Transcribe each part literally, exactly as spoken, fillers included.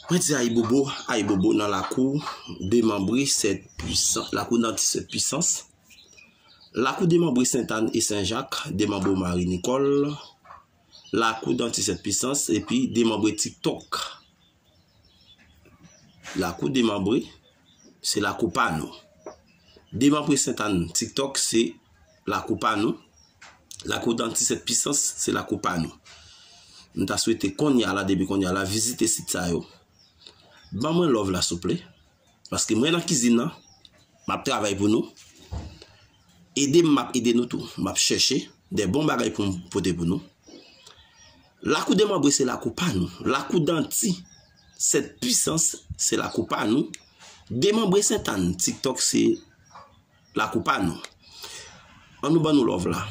Mwen di ayibobo, ayibobo nan lakou demanbre sèt pwisans, lakou danti sèt pwisans, lakou demanbre Sentàn e Senjak, demanbre Mari Nikòl, lakou danti sèt pwisans, epi demanbre TikTok. Lakou demanbre, se lakou pa nou. Demanbre Sentàn TikTok, se lakou pa nou. Lakou danti sèt pwisans, se lakou pa nou. M ta swete kounye a la, depi kounye a la, vizite sit sa yo. Ban mwen love la, souple. Paske mwen nan kizin nan, m ap travay pou nou. Ede m, m ap ede nou tou. M ap chèche de bon bagay pou m pote pou nou. Lakou demanbre se lakou pa nou. Lakou danti sèt pwisans se lakou pa nou. Demanbre Sentàn TikTok se lakou pa nou. An nou ban nou love la.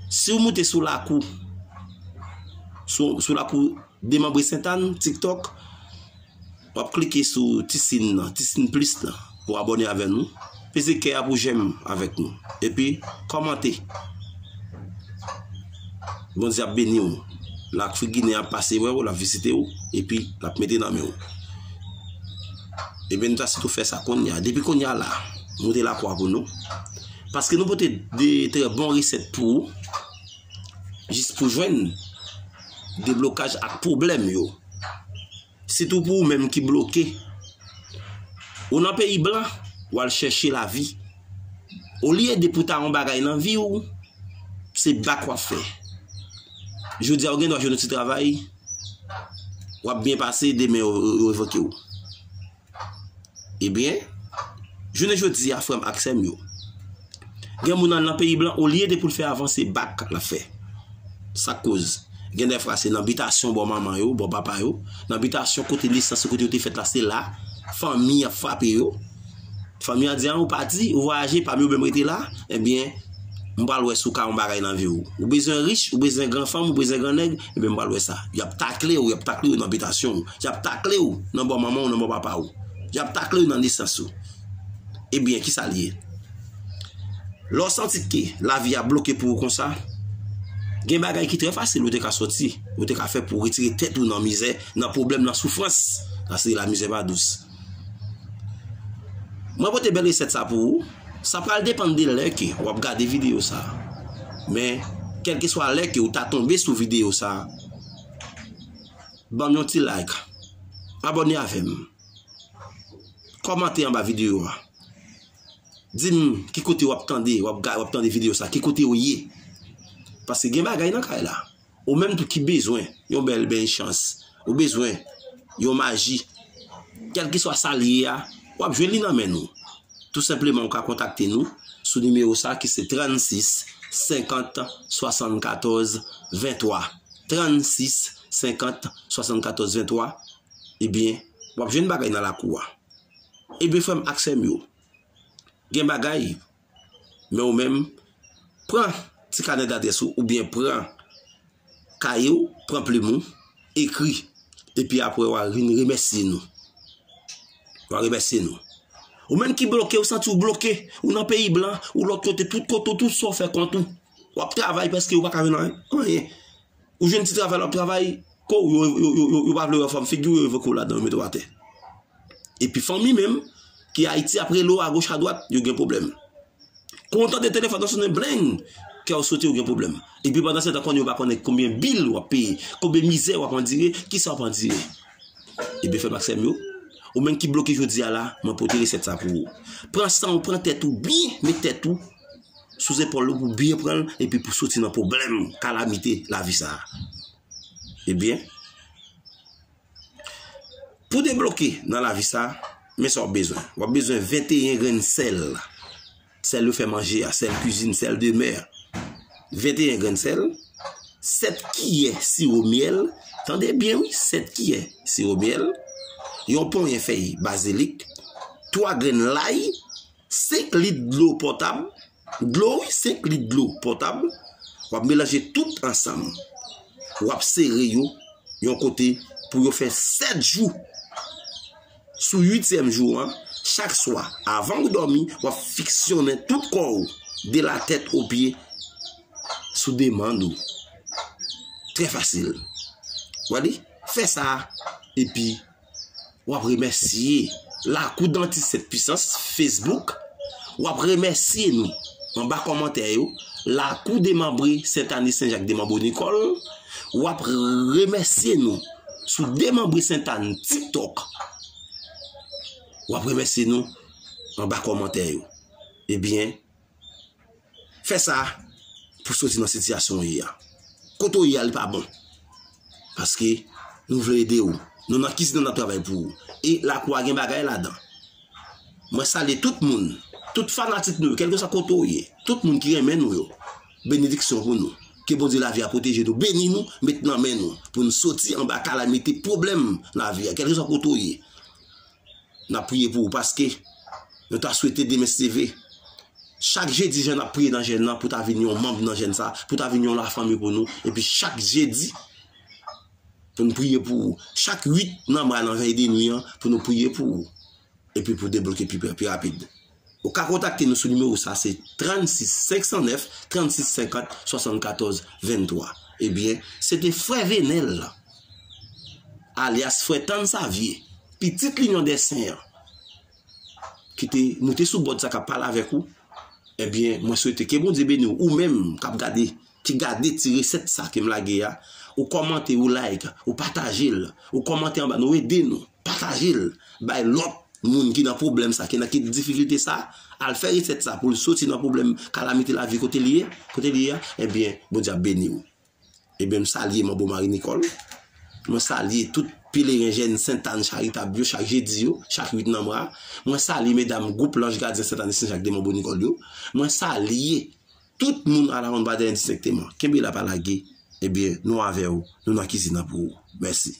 Si w moute sou lakou, sou, sou lakou demanbre Sentàn TikTok, w ap klike sou ti sin nan, ti sin plis lan, pou abòne avè nou. Peze kè a pou jèm avèk nou. Epi, kòmante. Bondye ap beni w. Lafrik Ginen ap pase wè w, l ap vizite w, epi l ap mete nan men w. Ebyen, nou ta sitou fè sa kounye a. Depi kounye a la, moute lakou a pou nou. Paske nou pote de trè bon resèt pou ou, jis pou jwenn deblokaj ak pwoblèm yo. Sitou pou ou menm ki bloke. Ou nan peyi blan, w al chèche lavi. Olye de pou ta yon bagay nan vi w, se bak w ap fè. Jodi a, ou gen dwa jwenn yon ti travay, w ap byen pase, demen yo, yo revoke w. Ebyen, jounen jodi a, frè m ak sè m yo, gen moun al nan peyi blan, olye de pou l fè avanse, bak l ap fè. Sa k koz? Gen de fwa se nan bitasyon bò manman yo, bò papa yo, nan bitasyon kote nesans yo, kote yo te fèt la, se la fanmi ap frape yo. Fanmi an di, "A, ou pati, ou vwayaje, pa m yo menm rete la." Ebyen, m pral wè si w ka yon bagay nan vi w. Ou bezwen rich, ou bezwen gran fanm, ou bezwen gran nèg, ebyen, m pral wè sa. Y ap takle w, y ap takle w nan bitasyon w. Y ap takle w nan bò manman w, nan bò papa w. Y ap takle w nan nesans ou. Ebyen, kisa l ye? Lè w santi ke lavi a bloke pou ou konsa, gen bagay ki trè fasil ou te ka sòti, ou te ka fè pou w retire tèt ou nan mizè, nan pwoblèm, nan soufrans. Sa se la misère pas douce. Mwen pote bèl resèt sa pou ou. Sa pral depann de lè ke w ap gade videyo sa. Men, kèlkeswa lè ke ou ta tonbe sou videyo sa, ban m yon ti like. Abòne avè m. Kòmante anba videyo a. Di m ki kote w ap tande, w ap ga-, w ap tande videyo sa, ki kote w ye. Paske gen bagay nan kay la. Ou menm tou ki bezwen yon bèl beny chans, ou bezwen yon maji, kèlkeswa sa l ye a, w ap jwenn li nan men nou. Tou senpleman, ou ka kontakte nou sou nimewo sa ki se trannsis senkant swasannkatòz venntwa. Trannsis senkant swasannkatòz venntwa. Ebyen, w ap jwenn bagay nan lakou a. Ebyen, frè m ak sè m yo, gen bagay, men ou menm, pran ti kanè dadrès ou, oubyen pran kaye w, pran plim ou, ekri, epi apre w a vin remèsye nou. W a remèsye nou. Ou menm ki bloke, ou santi w bloke, ou nan peyi blan, ou lòt kote, tout kote, tout sa w fè kont ou. W ap travay prèske ou pa ka jwenn anyen. Ou jwenn ti travay, w ap travay, kou yo, yo, yo, yo, yo pa vle wè fòm figi w, yo revoke w ladan, yo mete w atè. Epi fanmi menm, ki Ayiti, ap rele w agoch adwat, yo gen pwoblèm. Kou w tande telefòn nan sonnen bleng, kè w sote, ou gen pwoblèm. Epi pandan se tan, konnen yo pa konnen konbyen bil w ap peye, konbyen mizè w ap andire, kisa w ap andire. Ebyen, frè m ak sè m yo, ou menm ki bloke jodi a la, mwen pote resèt sa pou ou. Pran san w, pran tèt ou byen, met tèt ou sou zepòl ou pou byen pran l, epi pou soti nan pwoblèm, kalamite lavi sa a. Ebyen, pou debloke nan lavi sa, men sa w ap bezwen. W ap bezwen venteyen grenn sèl. Sèl yo fè manje a, sèl kizin, sèl de mè. Venteyen grenn sèl, sèt kiyè siwo myèl, tande byen wi, sèt kiyè siwo myèl, yon ponyen fèy bazilik, twa grenn lay, senk lit dlo potab, dlo wi, senk lit dlo potab, w ap melanje tout ansanm. W ap sere yo yon kote pou yo fè sèt jou. Sou uityèm jou an, chak swa, avan w dòmi, w ap fiksyonnen tout kò w, de la tèt o pye, sou demann ou. Trè fasil. W a li, fè sa, epi W ap remèsye Lakou Dantis Sèt Pwisans, Facebook. W ap remèsye nou anba kòmantè yo. Lakou Demanbre Sentani Senjak Demanbo Nikòl. W ap remèsye nou sou Demanbre Sentani TikTok. W ap remèsye nou anba kòmantè yo. Ebyen, fè sa pou soti nan sitiyasyon w ye a. Kote w ye a, li pa bon. Paske nou vle ede w. Nou nan kizin nan, n ap travay pou ou. E lakou a gen bagay ladan. Mwen salye tout moun, tout fanatik nou yo, kèlkeswa kote w ye, tout moun ki renmen nou yo. Benediksyon pou nou. Ke Bondye lavi a pwoteje nou, beni nou, met nan men nou, pou nou soti anba kalamite, pwoblèm lavi a, kèlkeswa kote w ye. N ap priye pou ou paske nou ta swete demen se leve. Chak jedi, jan n ap priye nan jèn nan, pou ta vin yon manm nan jèn sa, pou ta vin yon lafanmi pou nou. Epi chak jedi, pou n priye pou ou. Chak uit nan mwa nan vèy de nwi an, pou nou priye pou ou. Epi pou debloke pi, pi rapid. Ou ka kontakte nou sou nimewo sa, se trannsis senk san nèf, trannsis senkant, swasannkatòz venntwa. Ebyen, se te frè Venel, alyas frè Tann Savye, pitit Linyon dè Sen an, ki te moute sou bòd sa k ap pale avèk ou. Ebyen, mwen swete ke Bondye beni w, ou menm k ap gade, ki gade ti resèt sa ke m lage a, ou kòmante, ou like, ou pataje l, ou kòmante anba, nou ede nou, pataje l, bay lòt moun ki nan pwoblèm sa, ki nan ki difikilte sa, al fè resèt sa pou l soti nan pwoblèm kalamite lavi kote li ye, kote li ye a, ebyen, Bondye ap beni w. Ebyen, m salye Manbo Mari Nikòl. Mwen salye tout peleren jèn Sentàn charitab yo, chak jedi yo, chak uit nan mwa. Mwen salye medam gwoup Lanj Gadyen Sentani Senjak Demanbo Nikòl yo. Mwen salye tout moun a la Ronn Badè endistenkteman. Kenbe la, pa lage. Ebyen, nou avè w, nou nan kizin nan pou ou. Mèsi.